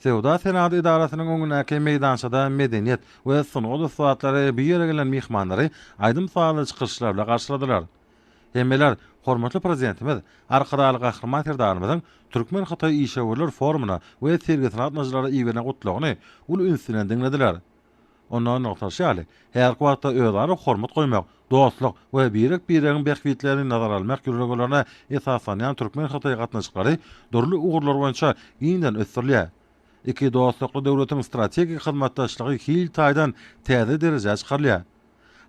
Söwda-senagat edarasynyň öňündäki meýdançada medeniýet we sungat ussatlary bu ýere gelen myhmanlary aýdym-sazly çykyşlar bilen garşyladylar. Hemmeler hormatly Prezidentimiz Arkadagly Gahryman Serdarymyzyň türkmen-hytaý işewürler forumyna we sergisine gatnaşyjylara iberen gutlagyny uly üns bilen diňlediler. Onda nygtalyşy ýaly, häzirki wagtda özara hormat goýmak, dostluk we birek-biregiň bähbitlerini nazara almak ýörelgelerine esaslanýan türkmen-hytaý gatnaşyklary dürli ugurlar boýunça giňden ösdürilýär. Iki dostlukly döwletiň strategik hyzmatdaşlygy hil taýdan täze derejä çykarylýar.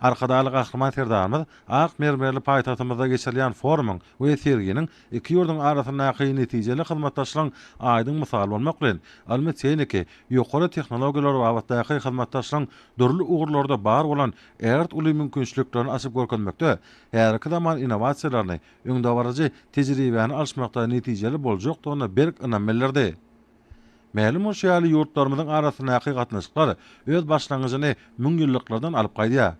Arkadagly Gahryman Serdarymyz ak mermerli paýtagtymyzda geçirilýän forumyň we serginiň iki ýurduň arasyndaky netijeli hyzmatdaşlygyň aýdyň mysaly bolmak bilen, ylmy-tehniki, ýokary tehnologiýalar babatdaky hyzmatdaşlygyň dürli ugurlarda bar bolan ägirt uly mümkinçiliklerini açyp görkezmekde, häzirki zaman innowasiýalaryny, öňdebaryjy tejribäni alyşmakda netijeli boljakdygyna berk ynam bildirdi. Mälim bolşy ýaly, ýurtlarymyzyň arasyndaky gatnaşyklar öz başlangyjyny müňýyllyklardan alyp gaýdýar.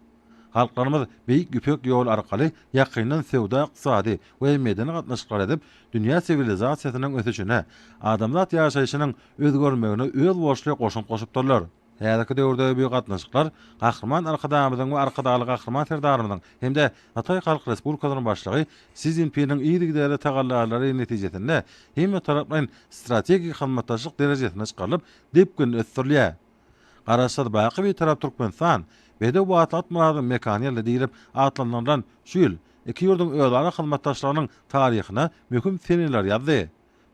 Halklarymyz Beýik Ýüpek ýoly arkaly ýakyndan söwda-ykdysady we medeni gatnaşyklar edip, dünýä siwilizasiýasynyň ösüşine, adamzat ýaşaýşynyň özgermegine özboluşly goşant goşupdyrlar. Häzirki döwürde bu gatnaşyklar Gahryman Arkadagymyzyň we Arkadagly Gahryman Serdarymyzyň hem-de Hytaý Halk Respublikasynyň Başlygy Si Szinpiniň yzygiderli tagallalary netijesinde hemmetaraplaýyn strategik hyzmatdaşlyk derejesine çykarylyp, depginli ösdürilýär. Garaşsyz, baky Bitarap Türkmenistan, bedew batly at myradyň mekany ýyly diýlip atlandyrylan şu ýyl iki ýurduň özara hyzmatdaşlygynyň taryhyna möhüm seneleri ýazdy.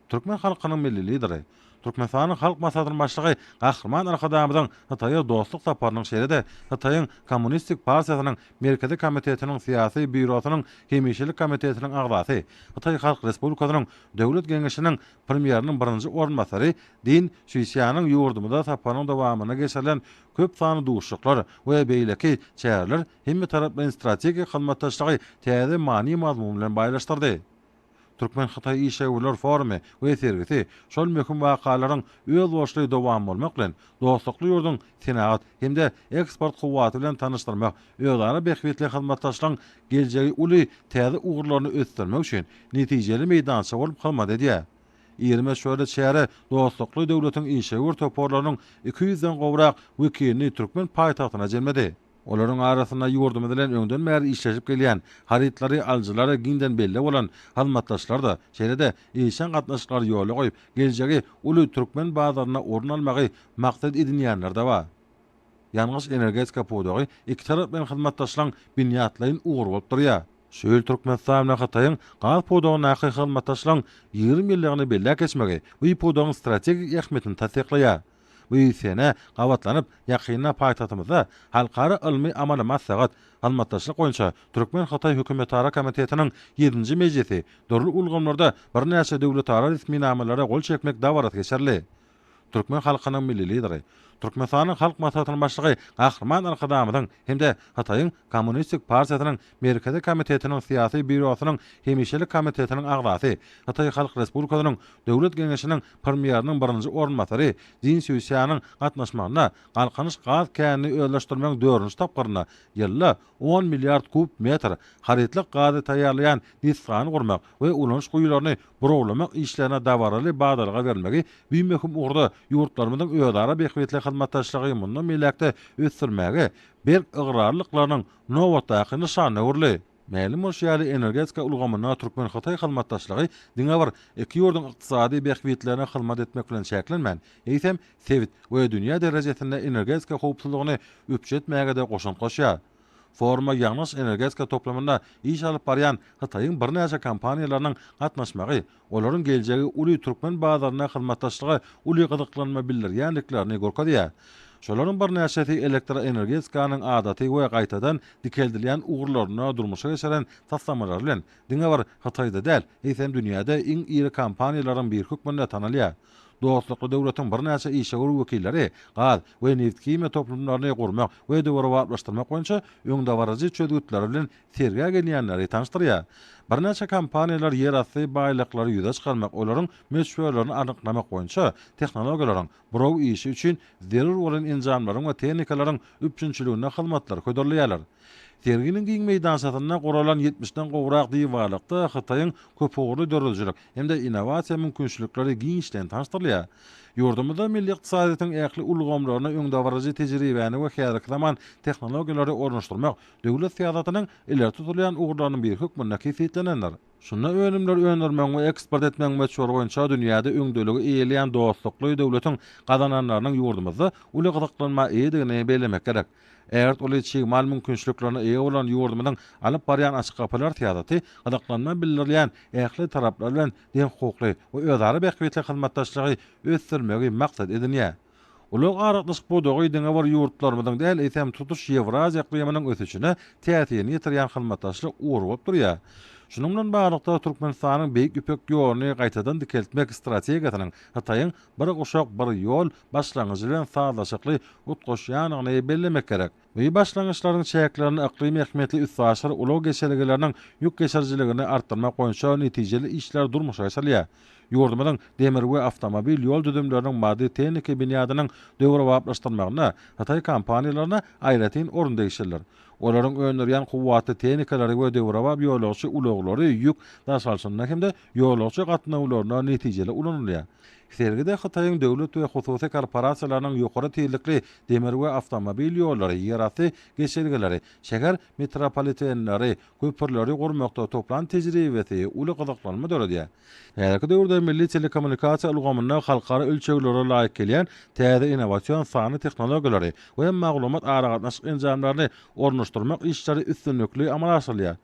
Türkmen halkynyň Milli Lideri, Türkmenistanyň Halk Maslahatynyň Başlygy Gahryman Arkadagymyzyň Hytaýa dostluk saparynyň şeýle-de Hytaýyň Kommunistik partiýasynyň Merkezi komitetiniň Syýasy býurosynyň Hemişelik komitetiniň agzasy, Hytaý Halk Respublikasynyň Döwlet Geňeşiniň Premýeriniň birinji orunbasary Din Şuýsýanyň ýurdumyza saparynyň dowamynda geçirilen köp sanly duşuşyklar we beýleki çäreler hemmetaraplaýyn strategik hyzmatdaşlygy täze many-mazmun bilen baýlaşdyrdy. Türkmen-hytaý işewürler forumy we sergisi şol möhüm wakalaryň özboluşly dowamy bolmak bilen, dostlukly ýurduň senagat hem-de eksport kuwwaty bilen tanyşdyrmak, özara bähbitli hyzmatdaşlygyň geljegi uly täze ugurlaryny ösdürmek üçin netijeli meýdança bolup hyzmat edýär. Iri möçberli çäre dostlukly döwletiň işewür toparlarynyň 200-den gowrak wekilini türkmen paýtagtyna jemledi. Olaryň arasynda ýurdumyz bilen öňden bäri işleşip gelýän, harytlary alyjylara giňden belli bolan hyzmatdaşlar-da, şeýle-de işjeň gatnaşyklary ýola goýup, geljegi uly türkmen bazarynda orun almagy maksat edinýänler-de bar. Ýangyç-energetika pudagy ikitaraplaýyn hyzmatdaşlygyň binýatlaýyn ugry bolup durýar. Şu ýyl Türkmenistan bilen Hytaýyň gaz pudagyndaky hyzmatdaşlygyň 20 ýyllygyny belläp geçmegi bu pudagyň strategik ähmiýetini tassyklaýar. Bu senä gabatlanyp, ýakynda paýtagtymyzda Halkara ylmy-amaly maslahat, hyzmatdaşlyk boýunça Türkmen-hytaý hökümetara komitetiniň ýedinji mejlisi, dürli ulgamlarda birnäçe döwletara resminamalara gol çekmek dabarasy geçirildi. Türkmen halkynyň Milli Lideri, Türkmenistanyň Halk Maslahatynyň Başlygy Gahryman Arkadagymyzyň hem-de Hytaýyň Kommunistik partiýasynyň Merkezi komitetiniň Syýasy býurosynyň Hemişelik komitetiniň agzasy, Hytaý Halk Respublikasynyň Döwlet Geňeşiniň Premýeriniň birinji orunbasary Din Sýusýanyň gatnaşmagynda Galkynyş gaz känini özleşdirmegiň dördünji tapgyrynda ýylda on milliard kub metr harytlyk gazy taýýarlaýan desgany gurmak we ulanyş guýularyny burawlamak işlerine dabaraly badalga berilmegi bu möhüm ugurda ýurtlarymyzyň özara bähbitli hyzmatdaşlygy mundan beýläk-de ösdürmäge berk ygrarlylyklarynyň nobatdaky nyşanyna öwrüldi. Mälim bolşy ýaly, energetika ulgamynda türkmen-hytaý hyzmatdaşlygy diňe bir iki ýurduň ykdysady bähbitlerine hyzmat etmek bilen çäklenmän, eýsem, sebit we dünýä derejesinde energetika howpsuzlygyny üpjün etmäge-de goşant goşýar. Foruma ýangyç-energetika toplumynda iş alyp barýan Hytaýyň birnäçe kompaniýalarynyň gatnaşmagy olaryň geljegi uly türkmen bazarynda hyzmatdaşlyga uly gyzyklanma bildirýändiklerini görkezýär. Şolaryň birnäçesi elektroenergetikanyň adaty we gaýtadan dikeldilýän ugurlarynda durmuşa geçiren taslamalary bilen diňe bir Hytaýda däl, eýsem dünýäde iň iri kompaniýalaryň biri hökmünde tanalýar. Dostlukly döwletiň birnäçe işewür wekilleri gaz we nebithimiýa toplumlaryny gurmak we döwrebaplaşdyrmak boýunça öňdebaryjy çözgütleri bilen sergä gelýänleri tanyşdyrýar. Birnäçe kompaniýalar ýerasty baýlyklary ýüze çykarmak, olaryň möçberlerini anyklamak boýunça tehnologiýalaryň, buraw işi üçin zerur bolan enjamlaryň we tehnikalaryň üpjünçiliginde hyzmatlary hödürleýärler. Serginiň giň meýdançasynda guralan ýetmişden gowrak diwarlykda Hytaýyň köpugurly döredijilik hem-de innowasiýa mümkinçilikleri giňişleýin tanyşdyrylýar. Ýurdumyzda milli ykdysadyýetiň ähli ulgamlaryna öňdebaryjy tejribäni we häzirki zaman tehnologiýalary ornaşdyrmak döwlet syýasatynyň ileri tutulýan ugurlarynyň biri hökmünde kesgitlenendir. Şunda önümleri öndürmegiň we eksport etmegiň möçberi boýunça dünýäde öňdeligi eýeleýän dostlukly döwletiň gazananlarynyň ýurdumyzda uly gyzyklanma eýedigini bellemek gerek. Ägirt uly çig mal mümkinçiliklerine eýe bolan ýurdumyzyň alyp barýan açyk gapylar syýasaty gyzyklanma bildirilýän ähli taraplar bilen deňhukukly we özara bähbitli hyzmatdaşlygy ösdürmegi maksat edinýär. Ulag-aragatnaşyk pudagy diňe bir ýurtlarymyzyň däl, eýsem, tutuş Ýewraziýa yklymynyň ösüşine täsirini ýetirýän hyzmatdaşlyk ugry bolup durýar. Şunuň bilen baglylykda, Türkmenistanyň Beýik Ýüpek ýoluny gaýtadan dikeltmek strategiýasynyň Hytaýyň Bir guşak, bir ýol başlangyjy bilen sazlaşykly utgaşýandygyny bellemek gerek. Bu başlangyçlaryň çäklerinde yklym ähmiýetli üstaşyr ulag geçelgeleriniň ýük geçirijiligini artdyrmak boýunça netijeli işler durmuşa geçirilýär. Ýurdumyzyň demir we awtomobil ýol düzümleriniň maddy-tehniki binýadynyň döwrebaplaşdyrylmagynda hytaý kompaniýalaryna aýratyn orun degişlidir. Olaryň öndürýän kuwwatly tehnikalary we döwrebap ýolagçy ulaglary ýük daşalşynda hem-de ýolagçy gatnawlarynda netijeli ulanylýar. Sergide Hytaýyň döwlet we hususy korporasiýalarynyň ýokary tizlikli demir we awtomobil ýollary, ýerasty geçelgeleri, şäher metropolitenleri, köprüleri gurmakda toplan tejribesi uly gyzyklanma döredýär. Häzirki döwürde milli telekommunikasiýa ulgamynda halkara ölçeglere laýyk gelýän täze innowasion sanly tehnologiýalary we maglumat-aragatnaşyk enjamlaryny ornaşdyrmak işleri üstünlikli amala aşyrylýar.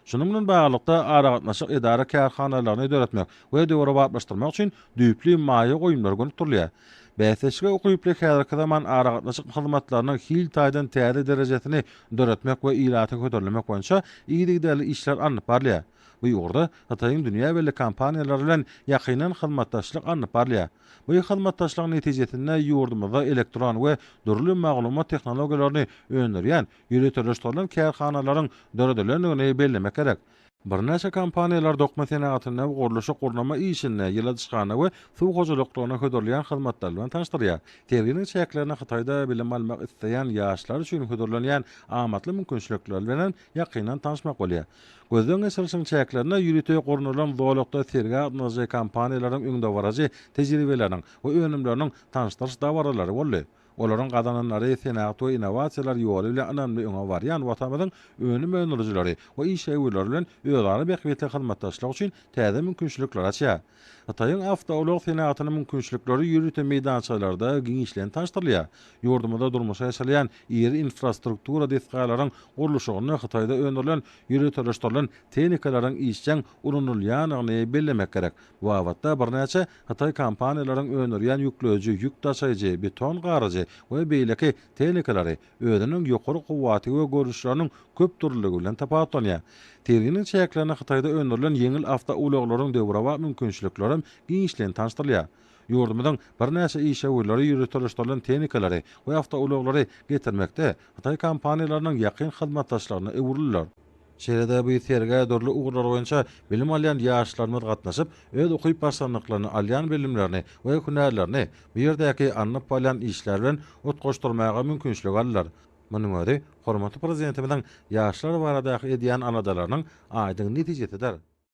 Şunuň bilen baglylykda, aragatnaşyk edara-kärhanalaryny döretmek we döwrebaplaşdyrmak üçin düýpli maýa goýumlar gönükdirilýär. Bäsdeşlige ukyply häzirki zaman aragatnaşyk hyzmatlarynyň hil taýdan täze derejesini döretmek we ilata hödürlemek boýunça yzygiderli işler alnyp barylýar. Bu ugurda Hytaýyň dünýä belli kompaniýalary bilen ýakyndan hyzmatdaşlyk alnyp barylýar. Bu hyzmatdaşlygyň netijesinde ýurdumyzda elektron we dürli maglumat tehnologiýalaryny öndürýän ýöriteleşdirilen kärhanalaryň döredilendigini bellemek gerek. Birnäçe kompaniýalar dokma senagatynda we gurluşyk-gurnama işinde, ýyladyşhana we suw hojalyklygyna hödürleýän hyzmatlary bilen tanyşdyrýar. Serginiň çäklerinde Hytaýda bilim almak isleýän ýaşlar üçin hödürlenýän amatly mümkinçilikler bilen hem ýakyndan tanyşmak bolýar. Gözden geçirilişiň çäklerinde ýörite gurnalan zolakda sergä gatnaşyjy kompaniýalaryň öňdebaryjy tejribeleriniň we önümleriniň tanyşdyryş dabaralary boldy. Olaryň gazananlary senagat we innowasiýalar ýoly bilen ynamly öňe barýan Watanymyzyň önüm öndürijileri we işewürleri bilen özara bähbitli hyzmatdaşlyk üçin täze mümkinçilikleri açýar. Hytaýyň awtoulag senagatynyň mümkinçilikleri ýörite meýdançalarda giňişleýin tanyşdyrylýar. Ýurdumyzda durmuşa geçirilýän iri infrastruktura desgalaryň gurluşygynda Hytaýda öndürilen ýöriteleşdirilen tehnikalaryň işjeň ulanylýandygyny bellemek gerek. Bu babatda birnäçe hytaý kompaniýalaryň öndürýän ýükleýji, ýük daşaýjy, beton garyjy we beýleki tehnikalary özüniň ýokary kuwwaty we görnüşleriniň köp dürlüligi bilen tapawutlanýar. Serginiň çäklerinde Hytaýda öndürilen ýeňil awtoulaglaryň döwrebap mümkinçiliklerem giňişleýin tanyşdyrylýar. Ýurdumyzyň birnäçe işewürleri ýöriteleşdirilen tehnikalary we awtoulaglary getirmekde hytaý kompaniýalarynyň ýakyn hyzmatdaşlaryna öwrüldiler. Şeýle-de bu sergä dürli ugurlar boýunça bilim alýan ýaşlarymyz gatnaşyp, öz ukyp-başarnyklaryny, alýan bilimlerini we hünärlerini bu ýerdäki alnyp barylýan işler bilen utgaşdyrmaga mümkinçilik aldylar. Munuň özi hormatly Prezidentimiziň ýaşlar baradaky edýän aladalarynyň aýdyň netijesidir.